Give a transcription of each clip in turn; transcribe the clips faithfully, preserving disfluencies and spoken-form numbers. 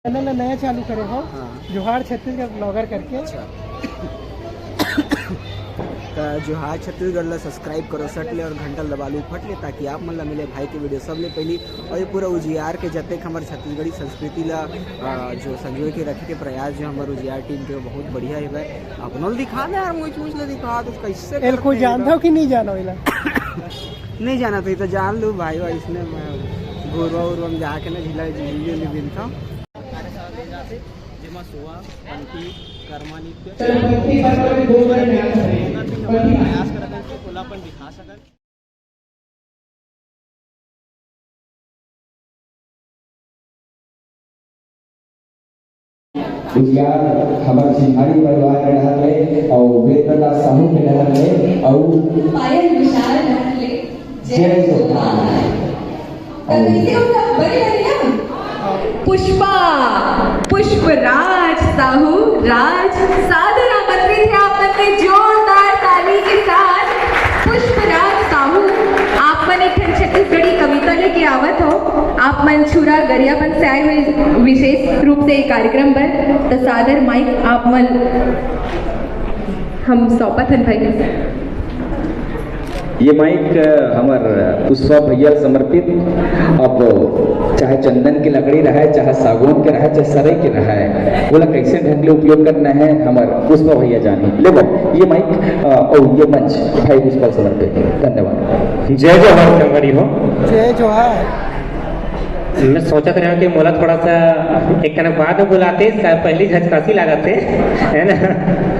Channel ला नया चालू करे हो, हाँ। जोहार छत्तीसगढ़ ब्लॉगर करके। अच्छा। त जोहार छत्तीसगढ़ ला सब्सक्राइब करो सट ले और घंटा ला दबा लो फट ले, ताकि आप मन ला मिले भाई के वीडियो सबले पहली। और ये पूरा उजियार के जतेक हमर छत्तीसगढ़ी संस्कृति ला, अ, जो संजोए के रखे के प्रयास जो हमर उजियार टीम के, वो बहुत बढ़िया हे भाई। अपनो ल दिखा दे यार, मुझ मुझ ले दिखा दे, कैसे एल कोई करते हैं जानता तो? हो कि नहीं जानो एला? नहीं जाना तो, ये तो जान लो भाई, भाई इसने मैं घुरवा उरवा में जाके ना झिला झिल्ली उल्ली बिनता हूँ। जेमा सोआ, पंती, कर्मा नृत्य, प्रयास करत हैं कि ओला अपन दिखा सकन। उजियार हमर सिंघाड़ी परिवार के डहर ले अउ वेदप्रकाश साहू के डहर ले अउ पायल विशाल डहर ले जय जोहार। त कइसे हो सब? बने, बने ना? पुष्पा, पुष्पराज साहू राज, सादर आमंत्रित है आप मन के जोरदार ताली के साथ। पुष्पराज साहू, आप मन एक ठन छत्तीसगढ़ी कविता लेके आवत हो। आप मन छुरा गरियाबंद से आए हुए विशेष रूप से एक कार्यक्रम बर, तो सादर माइक आप मन हम सौंपत हन भाई। ये माइक, अ, हमर पुष्पा भैया ल समर्पित। अब चाहे चंदन के लकड़ी रहय, चाहे सागौन के रहय, चाहे सरई के रहय, ओला कैसे ढंग ले उपयोग करना है, हमर पुष्पा भैया जानी। ले बा, ये माइक, अ, अउ ये मंच भाई पुष्पा ल समर्पित। धन्यवाद। जय जोहार संगवारी हो। जय जोहार। मैं सोचत रहा कि मोला थोड़ा सा एक कना बाद में बुलाते, इसका पहली झचकासी लागत है, है ना?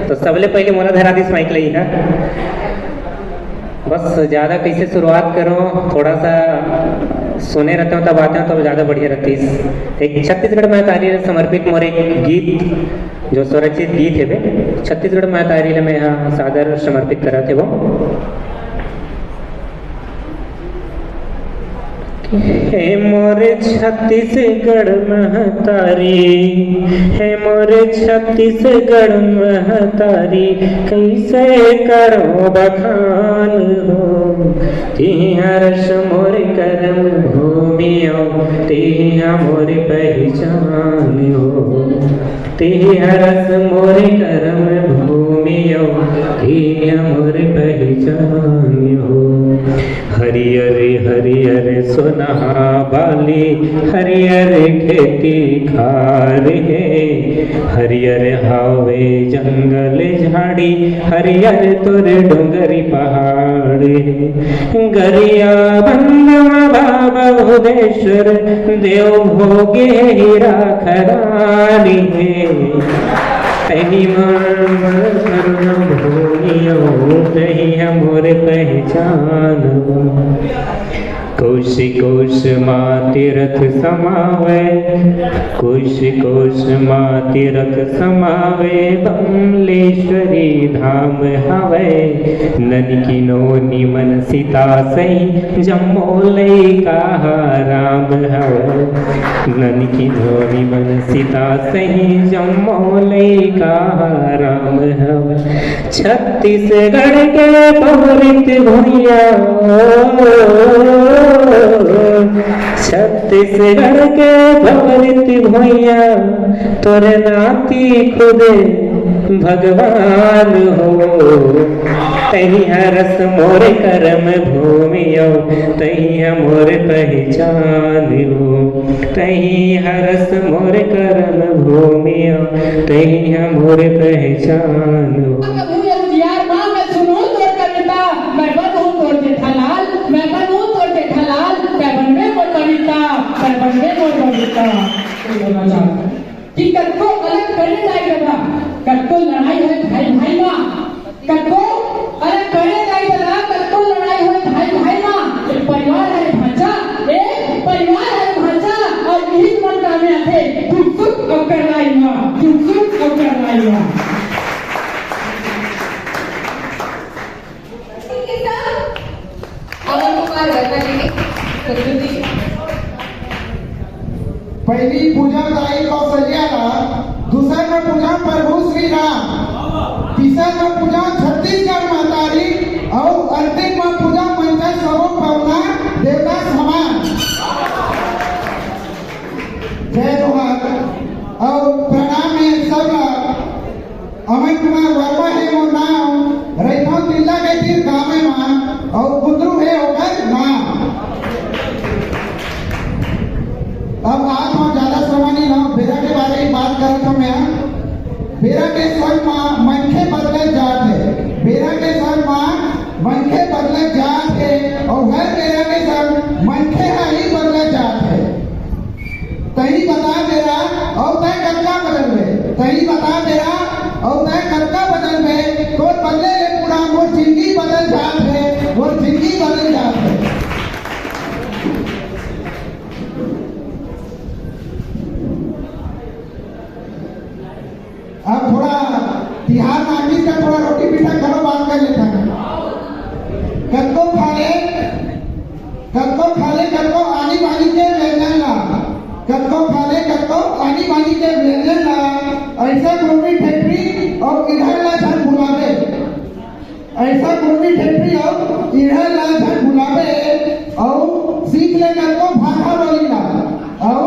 तो सबले पहले मोला धरा दिस माइक लई है। बस ज़्यादा कैसे शुरुआत करूँ, थोड़ा सा सुने रहते हो तब आते हो, तब ज़्यादा बढ़िया रहती। एक छत्तीसगढ़ महतारी समर्पित मोर एक गीत, जो स्वरचित गीत है बे, छत्तीसगढ़ महतारी ले मैं यहाँ सादर समर्पित करत है वो। हे मोर छत्तीसगढ़ महतारी, हे मोर छत्तीसगढ़ महतारी, कैसे करो बखान हो। तिही हरस मोर करम भूमि अउ, तिही मोर पहचान हो। तिही हरस मोर करम भूमि अउ, तिही मोर पहचान हो। हरियर हरियर सोनहा बाली, हरियर खेती खार हे। हरियर हावे जंगल झाड़ी, हरियर तोर डोंगरी पहाड़ हे। गरियाबंद म बाबा भुवनेश्वर, देव भोगे हीरा खदानी हे। तही मोर भूमि अउ, तही मोर पहचान। कोश कोश मा तीरथ समावे, कोश कोश मा तीरथ समावे, बमलेश्वरी धाम हवे। ननकी नोनी मन सीता सही, जम्मो लइका हा राम हवे। ननकी नोनी मन सीता सही, जम्मो लइका हा राम हवे। छत्तीसगढ़ के बहुरित भुइयां, छत्तीसगढ़ के बहुरित भुइयां, तोर नाती खुद भगवान हो। तही हरस मोर करम भूमि अउ, तही मोर पहचान हो। तही हरस मोर करम भूमि अउ, तही मोर पहचान हो। प्रभु ये उजियार माँ, मैं सुनूं तोर कविता, मैं बनूं तोर जेठालाल, मैं बनूं तोर जेठालाल, तैं बनबे मोर बबीता, तैं बनबे मोर बबीता। ये बोलना चाहता हूँ कि कतको अलग करे जाए ददा, कतको लड़ाई होए भाई भाई मा, कतको, अरे करे जाई ददा, कतको लड़ाई होए भाई भाई मा, एक परिवार है भांचा, एक परिवार है भांचा, अउ इही मन काम में आथे, सुख सुख अउ करवाई मा, सुख सुख अउ करवाई मा। अमर कुमार वर्मा जी के प्रस्तुति। पहली पूजा दाई कौशल्या ला, दूसर में पूजा प्रभु श्री राम, तीसर में पूजा छत्तीसगढ़ महतारी, अउ अंतिम में पूजा मंच सबो पवना देवदास हमार। जय जोहार। फिर गाँव में माँ और कुंदरू है होकर नाम। अब आप हम ज्यादा समय नहीं लो, बेरा के बारे में बात करत हूँ मैं। बेरा के संग माँ मनखे बदलत जात है, बेरा के संग माँ मनखे बदलत जात है, और हर बेरा के संग मनखे हा ही बदलत जात है। तही बता बेरा, और तय कतका बदलबे, तही बता बेरा, और तय कतका बदलबे, तोर बदले ले पूरा मोर जिंदगी बदल जात है, मोर जिंदगी बदल जात है। अब थोड़ा तिहार नागिन का थोड़ा रोटी पीठा करो, बात कर लेता है। कतको खा ले, कतको खा ले, कतको आनी बानी के व्यंजन ला, कतको खा ले, कतको आनी बानी के व्यंजन ला, ऐसा कुर्मी ठेठरी और इधर ला झन भुलावे। ऐसा कुर्मी ठेठरी अउ इहड़ ला झन भुलाबे, अउ सीख ले कतको भाखा बोली ला, अउ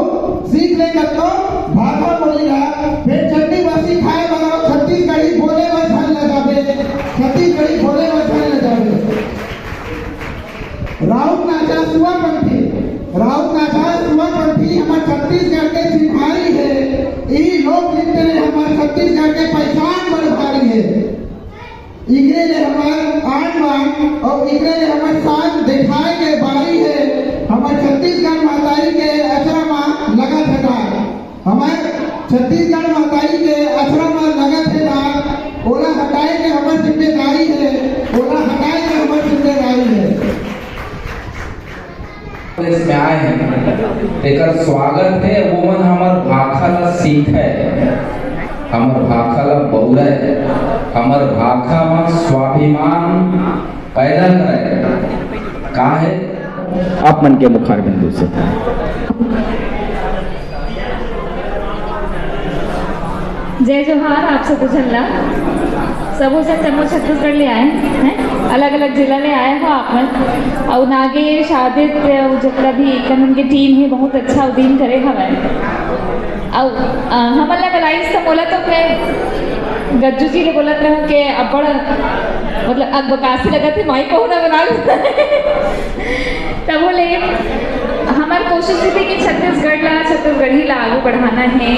सीख ले कतको भाखा बोली ला, फेर चटनी बसी खाए बर अउ छत्तीसगढ़ी बोले बर झन लजाबे, छत्तीसगढ़ी बोले बर झन लजाबे। राउत नाचा सुआ पंथी, राउत नाचा सुआ पंथी हमर छत्तीसगढ़ के चिन्हारी हे, इही लोक नृत्य ने हमर छत्तीसगढ़ के पहचान बर भारी हे। इकरे ले हमर आन बान अउ इकरे ले हमर शान देखाए के बारी हे। हमर छत्तीसगढ़ महतारी के अचरा म लगत हे दाग। हमर छत्तीसगढ़ महतारी के अचरा म लगत हे दाग। ओला हटाए के हमर जिम्मेदारी हे, ओला हटाए के हमर जिम्मेदारी हे। कॉलेज में आए हैं, तेकर स्वागत है। वो मन हमर भाखा ला सीखे, हमर भाखा ला बउरे, हमर भाखा में स्वाभिमान पैदा करे। का है? आप मन के मुखार बिंदु से। जय जोहार, आप सबो झन ला। सबो झन जम्मो छत्तीसगढ़ ले आए हैं, अलग-अलग जिला ले आए हो आप मन। अउ नागेश, आदित्य, अउ जितना भी एक उनके टीम है, बहुत अच्छा उदीन करे हवय। अउ, अ, हमन ला बुलाइस त मोला तो मैं गज्जू जी ले बोलत रहूं के अब्बड़, मतलब, अकबकासी लगत है, माई पहुना बना लूं। तभो ले हमर कोशिश रहिथे कि छत्तीसगढ़ ला, छत्तीसगढ़ी ला आगू बढ़ाना है,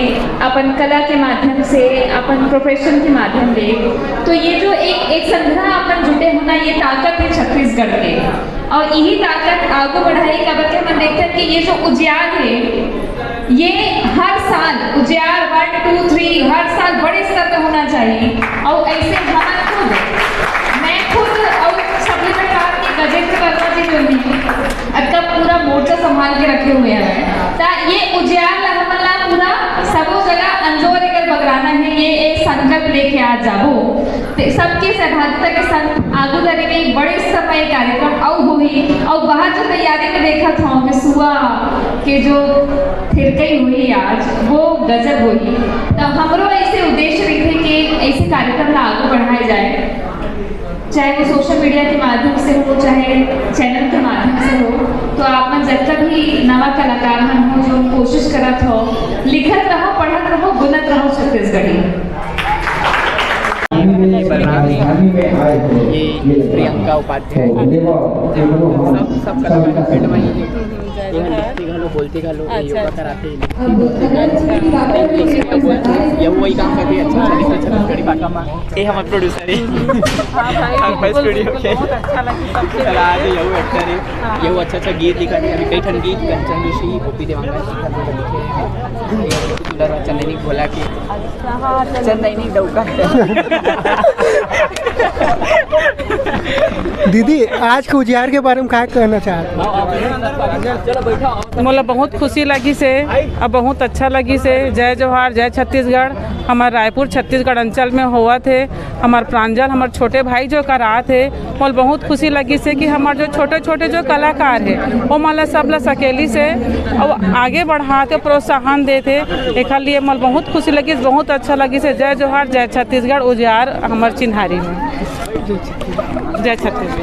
अपन कला के माध्यम से, अपन प्रोफेशन के माध्यम ले। तो ये जो एक, एक संघरा अपन जुटे होना, ये ताकत है छत्तीसगढ़ के। और यही ताकत आगू बढ़ाई, काबर के हमन देखथन कि ये जो उजियार है, ये हर साल उजियार वन, टू, थ्री हर साल बड़े स्तर पे होना चाहिए। और ऐसे हमन खुद, मैं खुद और सप्लीमेंट के गजेंद्र वर्मा जी जो हैं, अतका पूरा मोर्चा संभाल के रखे हुए हैं। ता ये उजियार ला हमन ला पूरा सबो जगह अंजोर एकर बगराना है, ये एक संकल्प लेके आज जाबो। ते सबके सहभागिता के संग आगू दरी में एक बड़े स्तर पर एक कार्यक्रम अउ होही। अउ बाहर जो तैयारी में देखत हूँ कि सुआ के जो थिरकई हुई आज, वो गजब हुई। तब हमरो ऐसे उद्देश्य रहिथे कि ऐसे कार्यक्रम ला आगू बढ़ाए जाए, चाहे वो सोशल मीडिया के माध्यम से हो, चाहे चैनल के माध्यम से हो। तो आप मन जतका भी नवा कलाकार मन हो, जो कोशिश करत हो, लिखत रहो, पढ़त रहो, गुनत रहो छत्तीसगढ़ी। राजधानी में आए थे, ये प्रियंका उपाध्याय। सब, सब कलाकार बैठवाई। ये लिखते घलो, बोलते घलो, ये योगा कराते। ये वही काम करते हैं, अच्छा, अच्छा, छत्तीसगढ़ी भाषा में। ये हमारे प्रोड्यूसर है। हाँ भाई, हाँ, भाई, बिल्कुल, स्टूडियो के। बहुत अच्छा लगे सबसे। चला, आज ये वो एक्टर है। हाँ। ये वो अच्छा, अच्छा गीत लिखा है। अभी कई ठन गीत कंचन जोशी, गोपी देवांगन, दुलारा चंदनी भोला के। अच्छा, हाँ, चंदनी डौका। दीदी, आज के उजियार के बारे में का कहना चाहत? मोला बहुत खुशी लगी से, अब बहुत अच्छा लगी से। जय जोहार, जय छत्तीसगढ़। हमार रायपुर छत्तीसगढ़ अंचल में होवत हे। हमार प्रांजल, हमार छोटे भाई जो करात हे, मोला बहुत खुशी लगी से कि हमार जो छोटे छोटे जो कलाकार हे, वो मोला सब ला सकेली से और आगे बढ़ाते प्रोत्साहन देते। एकर लिए मोला बहुत खुशी लगी, बहुत अच्छा लगी से। जय जोहार, जय छत्तीसगढ़। उजियार हमार चिन्हारी में। जय छत्तीसगढ़।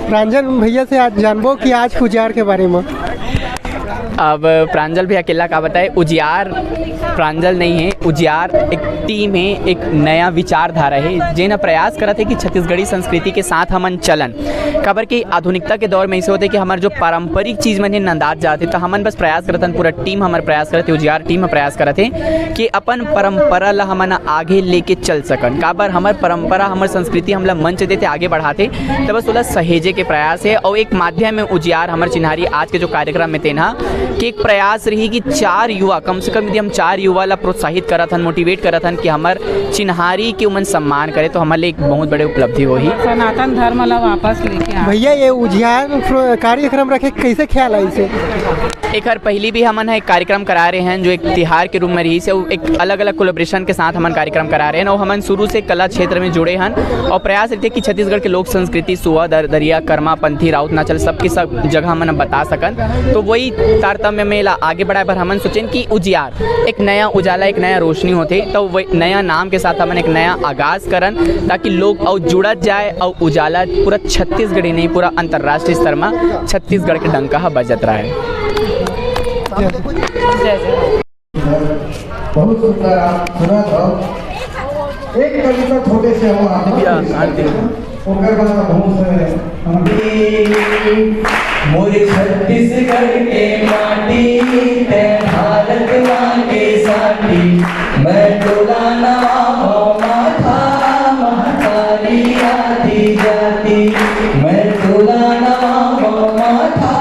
प्रांजल भैया से आज जानबो कि आज के उजियार के बारे में। अब प्रांजल भैया अकेला का बताए, उजियार प्रांजल नहीं है, उजियार एक टीम है, एक नया विचारधारा है, जेन ह प्रयास करत है कि छत्तीसगढ़ी संस्कृति के साथ हमन चलन। काबर कि आधुनिकता के दौर में ऐसे होते कि हमर जो पारंपरिक चीज मन हे नंदात जाते, तो हमन बस प्रयास करत हन, पूरा टीम हमर प्रयास करत है, उजियार टीम ह प्रयास करत है कि अपन परंपरा ला हमन आगे लेके चल सकन। काबर हमर परंपरा, हमर संस्कृति हमला मंच देते, आगे बढ़ाते, तो बस ओला सहेजे के प्रयास है। और एक माध्यम में उजियार हमर चिन्हारी आज के जो कार्यक्रम में तेन ह कि एक प्रयास रही कि चार युवा, कम से कम यदि हम चार युवा ला प्रोत्साहित करत हन, मोटिवेट करत हन कि हमर चिन्हारी के उमन सम्मान करे, तो हमर लिए एक बहुत बड़े उपलब्धि होही। सनातन धर्म ला वापस लेके आ। भैया, ये उजियार में प्रो-, कार्यक्रम रखे के कैसे ख्याल आइसे? एक हर पहली भी हमन ह एक कार्यक्रम करा रहे हैं, जो एक तिहार के रूप में रही से, एक अलग-अलग कोलैबोरेशन के साथ हमन कार्यक्रम करा रहे हैं। और हमन शुरू से कला क्षेत्र में जुड़े हन और प्रयास रहिथे कि छत्तीसगढ़ के लोक संस्कृति, सुआ, दर-, दरिया, कर्मा, पंथी, राउत, नाचल, सबके सब जगह हमन बता सकन। तो वही तारतम्य में ला आगे बढ़ाए बर हमन सोचेन कि उजियार एक नया उजाला, एक नया रोशनी होथे, तो वही नया नाम के साथ हमन एक नया आगाज करन, ताकि लोग अउ जुड़त जाए अउ उजाला पूरा छत्तीसगढ़ ही नहीं, पूरा अंतर्राष्ट्रीय स्तर में छत्तीसगढ़ के डंका ह बजत रहे। बहुत सुंदर, आप सुना था। एक कविता छोटे से हम आप ओकर बाद हम से हम मोर छत्तीसगढ़ के माटी, ते भारत माँ के साटी। मैं टोला नवा हूँ माथा महतारी आती जाती। मैं टोला नवा हूँ माथा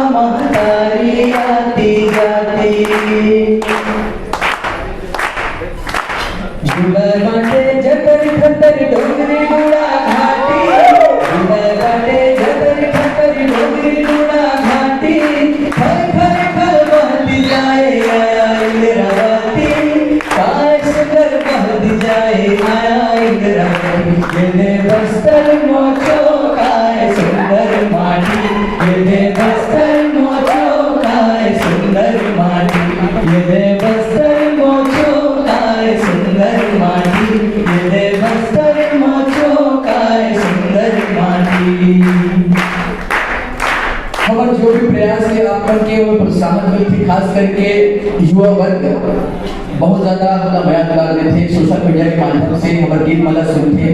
महतारी आती जाती। जुड़ा बाटे जतर खतर डोंगरी गुड़ा घाटी। जुड़ा बाटे जतर खतर डोंगरी गुड़ा घाटी। खर खर खर बहत जाए आया इंद्रावती। काय सुंदर बहत जाए आया इंद्रावती। ये दे बस्तर मोचो काय सुंदर माटी। ये दे बस्तर मोचो काय सुंदर माटी। ये दे बस्तर मोचो काय सुंदर माटी। ये दे बस्तर मोचो काय सुंदर माटी। हमर जो भी प्रयास हे, आप मन के ओर प्रोत्साहन मिलथे, खास करके युवा वर्ग। बहुत ज्यादा हमला मया दुलार देथे, सोशल मीडिया के माध्यम से हमर गीत मन ला सुनथे,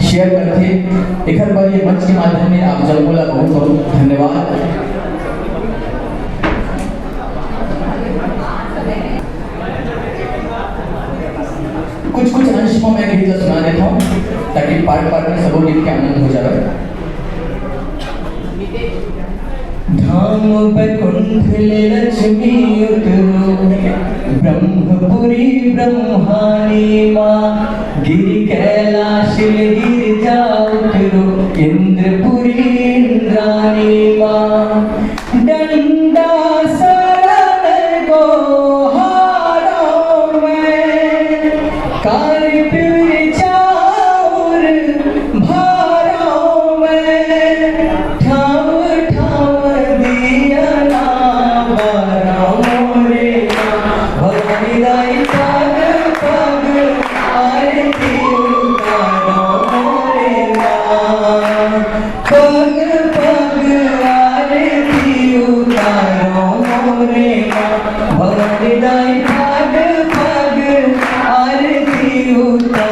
शेयर करथे। एखर बर ये मंच के माध्यम में आप जम्मो ला बहुत बहुत धन्यवाद। कुछ कुछ अंश में मैं गीत ला सुना देता हूँ, ताकि पार्ट पार्ट में सबो गीत के आनंद हो जाए। धाम बैकुंठ ले लक्ष्मी उतरो, ब्रह्मपुरी ब्रह्मानी माँ, गिरि कैलाश ले गिरिजा उतरो, इंद्रपुरी इंद्रानी माँ। डंडा सरन गोहारों में, काली पिवरी चाउर भारों में, ठाम ठाम दिया ना बारों रे माँ। भवानी दाई पग पग आरती उतारो रे माँ। पग पग आरती उतारो रे माँ। भवानी दाई पग पग आरती उतारो।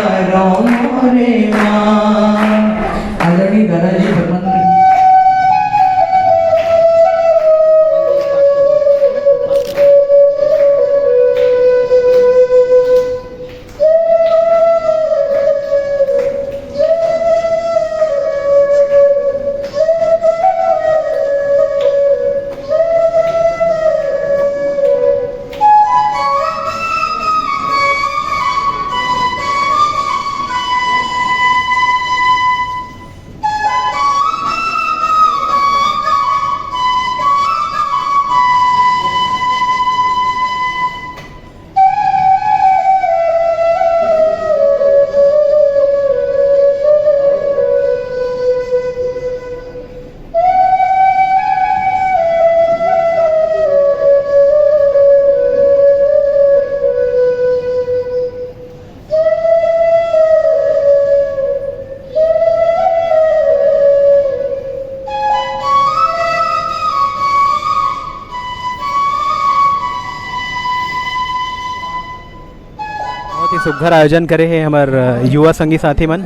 बहुत ही सुघर आयोजन करे हे हमर, अ, युवा संगी साथी मन।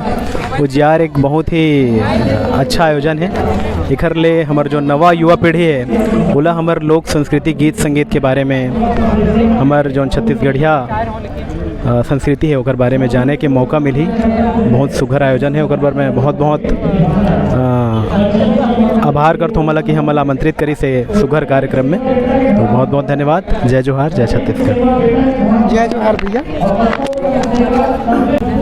उजियार एक बहुत ही, अ, अच्छा आयोजन हे। एखर ले हमर जो नवा युवा पीढ़ी हे, ओला हमर लोक संस्कृति, गीत संगीत के बारे में, हमर जोन छत्तीसगढ़िया, अ, संस्कृति हे, ओकर बारे में जाने के मौका मिलही। बहुत सुघर आयोजन हे, ओकर बर मैं बहुत-बहुत, अ, आभार करथों हमला कि हमला आमंत्रित करिस हे सुघर कार्यक्रम में। तो बहुत-बहुत धन्यवाद। जय जोहार, जय छत्तीसगढ़। जय जोहार भैया।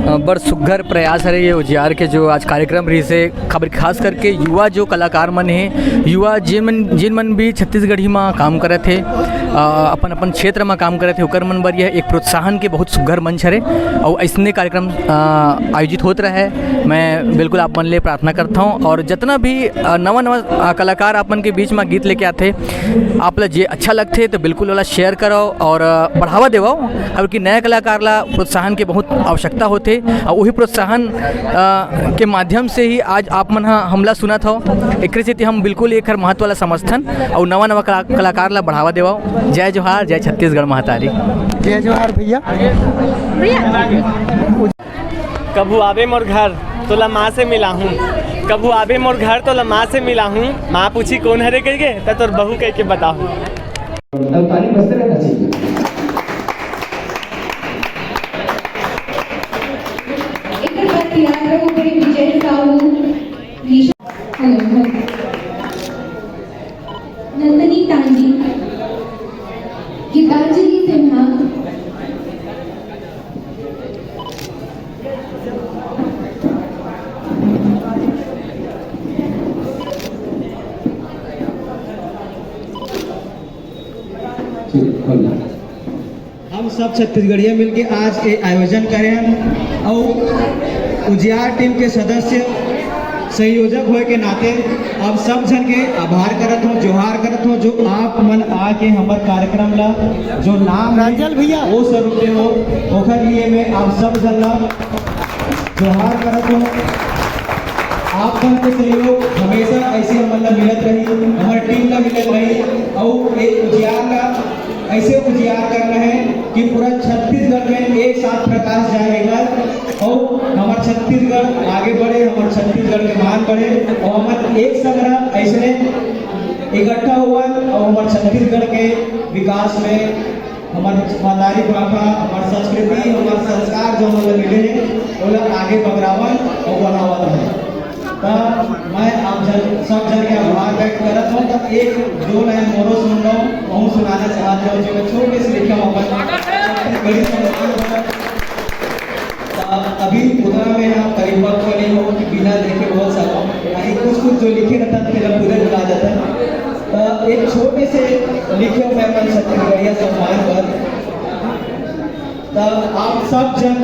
अ, बड़ सुघर प्रयास हरे ये उजियार के, जो आज कार्यक्रम रहिस हे, खबर खास करके युवा जो कलाकार मन हे, युवा जिन मन, जिन मन भी छत्तीसगढ़ी मा काम करत हे, अ, अपन अपन क्षेत्र मा काम करत हे, ओकर मन बर यह एक प्रोत्साहन के बहुत सुघर मंच हरे। अउ अइसने कार्यक्रम, अ, आयोजित होत रहे, मैं बिल्कुल आप मन ले प्रार्थना करता हूँ। और जितना भी, अ, नवा नवा, अ, कलाकार आप मन के बीच मा गीत लेके आथे, आप ला जे अच्छा लगथे तो बिल्कुल ओला share करव और, अ, बढ़ावा देवव, काबर कि नया कलाकार ला प्रोत्साहन के बहुत आवश्यकता होथे। और वही प्रोत्साहन, अ, के माध्यम से ही आज आप मन ह हमला सुनत हव। एकरे सेती हम बिल्कुल एकर महत्व ला समझथन और नवा नवा कला-, कलाकार ला बढ़ावा देवव। जय जोहार, जय छत्तीसगढ़ महतारी। जय जोहार भैया। कभू आबे मोर घर, तोला माँ से मिलाहूँ। कभू आबे मोर घर, तोला माँ से मिलाहूँ। माँ पूछी, "कोन हरे?" कहिके, त तोर बहू कहिके बताहूँ। ताली बजते रहना चाहिए। एक बार तैयार रहो, विजय साहू। Hello, hello. नंदिनी तांडी, गीतांजलि सिन्हा, ठीक, बोल। हम सब छत्तीसगढ़िया मिलके आज ये आयोजन करे हन अउ उजियार टीम के सदस्य संयोजक होए के नाते आप सब झन के आभार करत हों, जोहार करत हों, जो आप मन आके हमर कार्यक्रम ला जो नाम हे, रांझल भैया। वो स्वरूप दे हो, ओखर लिए मैं आप सब झन ला जोहार करत हों। आप मन के सहयोग हमेशा ऐसे हमन ला मिलत रही, हमर टीम ला मिलत रही, अउ एक उजियार ला ऐसे उजियार करना है कि पूरा छत्तीसगढ़ में एक साथ प्रकाश जाए एकर, अउ हमर छत्तीसगढ़ आगे बढ़े, हमर छत्तीसगढ़ के मान बढ़े, अउ हमन एक संग ऐसने इकट्ठा होवन, अउ हमर छत्तीसगढ़ के विकास में हमर महतारी भाखा, हमर संस्कृति, हमर संस्कार जो हमन ला मिले हे, ओला आगे बगरावन अउ बढ़ावत रहन। त मैं आप जन, सब जन के आभार व्यक्त करत हूँ। त एक दो लाइन मोरो सुन लो, बहुत सुनाना चाहत हूँ, जो मैं छोटे से लिखे हूँ अपन छत्तीसगढ़ी संस्कृति पर। त अभी उतना मैं यहाँ परिपक्व नहीं हूँ कि बिना देखे बोल सकूँ, नहीं कुछ कुछ जो लिखे रहता तेरा पूरे भुला जाता है। त एक छोटे से लिखे हूँ मैं अपन छत्तीसगढ़िया सम्मान पर। त आप सब जन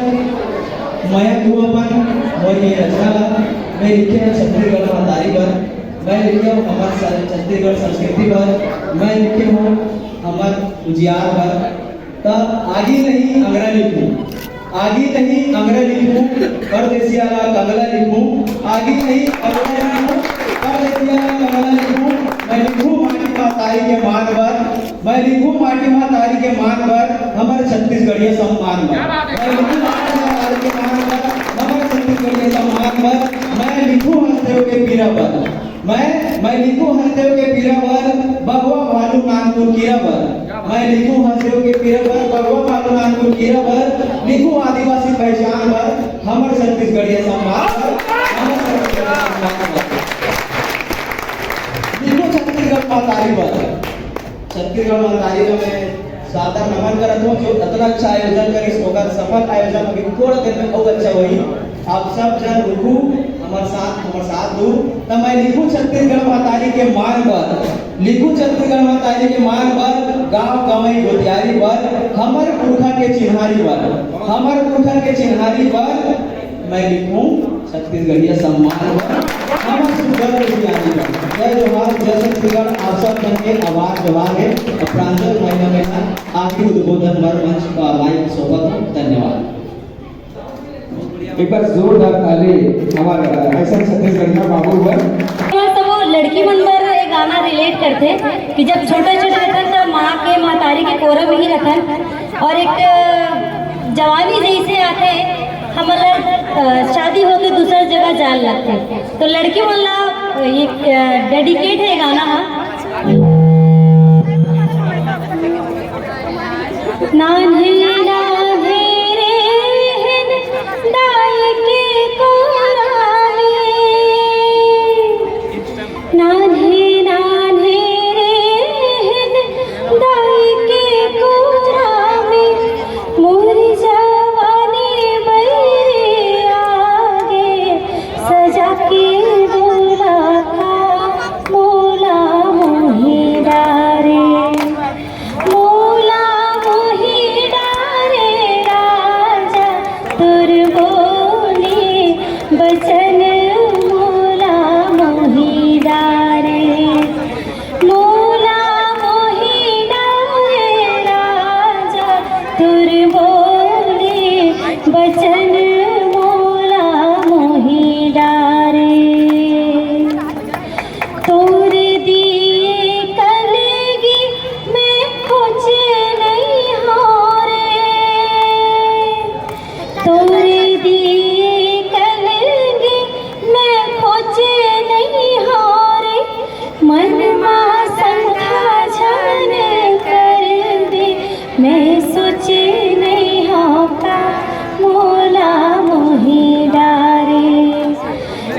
मया दुआ मन मोर ये रचना ला मैं लिखे हूँ छत्तीसगढ़ महतारी बर, मैं लिखे हूँ हमर स-, छत्तीसगढ़ संस्कृति बर, मैं लिखे हूँ हमर उजियार बर। त आगी नहीं अंगरा लिखूँ, आगी नहीं अंगरा लिखूँ, परदेसिया ला कंगला लिखूँ, आगी नहीं अंगरा लिखूँ, परदेसिया ला कंगला लिखूँ, मैं लिखूँ माटी महतारी के मान बर, मैं लिखूं माटी महतारी के मान बर, हमर छत्तीसगढ़िया सम्मान बर। मैं लिखूं माटी महतारी के मान बर, हमर छत्तीसगढ़िया सम्मान बर। मैं लिखूं हसदेव के पीरा बर। मैं, मैं लिखूं हसदेव के पीरा बर, बघवा भालू नानकुन कीरा बर। मैं लिखूं हसदेव के पीरा बर, बघवा भालू नानकुन कीरा बर। लिखूं आदिवासी पहचान बर, हमर छत्तीसगढ़िया सम्मान बर, हमर छत्तीसगढ़िया सम्मान बर। लिखूं छत्तीसगढ़ महतारी बर। छत्तीसगढ़ महतारी ला मैं सादर नमन करत हूँ, जो अतना अच्छा आयोजन करिस, ओकर सफल आयोजन अभी थोड़ा देर में अउ अच्छा होही। आप सब जन रुकू, हमर साथ, हमर साथ दू। त मैं लिखूं छत्तीसगढ़ महतारी के मान बर, लिखूं छत्तीसगढ़ महतारी के मान बर, गाँव गंवई गोतियारी बर, हमर पुरखा के चिन्हारी बर, हमर पुरखा के चिन्हारी बर, मैं लिखूं छत्तीसगढ़िया सम्मान बर, हमर सुघर उजियारी बर। जय जोहार, जय छत्तीसगढ़, आप सब जन के आभार जोहार हे। अब प्रांजल भाई ला मैं आखिरी उद्बोधन बर मंच पर माइक सौंपत हूँ। धन्यवाद। एक बार जोरदार ताली हमारे ऐसा छत्तीसगढ़िया बाबू बर। तो वो लड़की मन बर ये गाना relate करथे कि जब छोटे-छोटे रथन, तब माँ के, महतारी के कोरा में ही रथन, और एक, अ, जवानी जैसे आथे, हमन ला, अ, शादी होके दूसर जगह जान लगथे। तो लड़की मन ला, अ, ये, अ, डेडिकेट है गाना हा। नान्हे नान्हे रेहेन दाई के कोरा में, नान्हे नान्हे रेहेन दाई के कोरा में, मोर जवानी बइरे आगे सजा के डोला का मोला मोही डारे। मोला मोही डारे राजा, तोर बोले बचन मोला मोही डारे। मोला मोही डारे राजा, तोर बोले बचन मोला मोही डारे। तोर दिए कलगी मैं खोजे नहीं हो रे, तोर दिए कलगी मैं खोजे नहीं हो रे, मन मा संखा झन कर दे, मैं सोचे नहीं हो का मोला मोही डारे।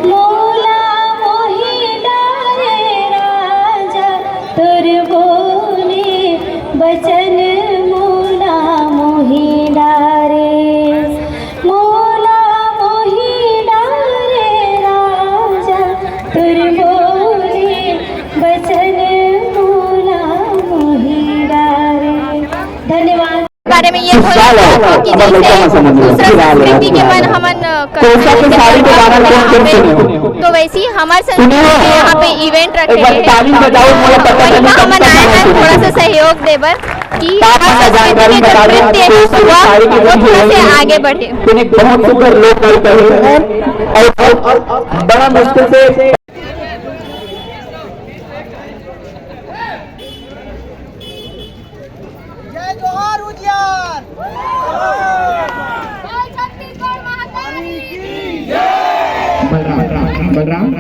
मोला मोही डारे राजा, तोर बोले बचन मोला मोही डारे। मोला मोही डारे राजा, तोर बोले बचन मोला मोही डारे। धन्यवाद। बारे में ये बोला कि जैसे दूसरा संस्कृति के मन हमन, अ, कोसा के साड़ी के बारे में कौन कौन सुने हो? तो वैसे ही हमारे संस्कृति के यहाँ पे इवेंट रखे हैं। हम आए हैं थोड़ा सा सहयोग देबर कि हर संस्कृति के जो नृत्य है, वह थोड़ा से आगे बढ़े। बहुत सुंदर लोग करते हैं और बड़ा मुश्किल से। जय जोहार उजियार। बलराम, बलराम, बलराम।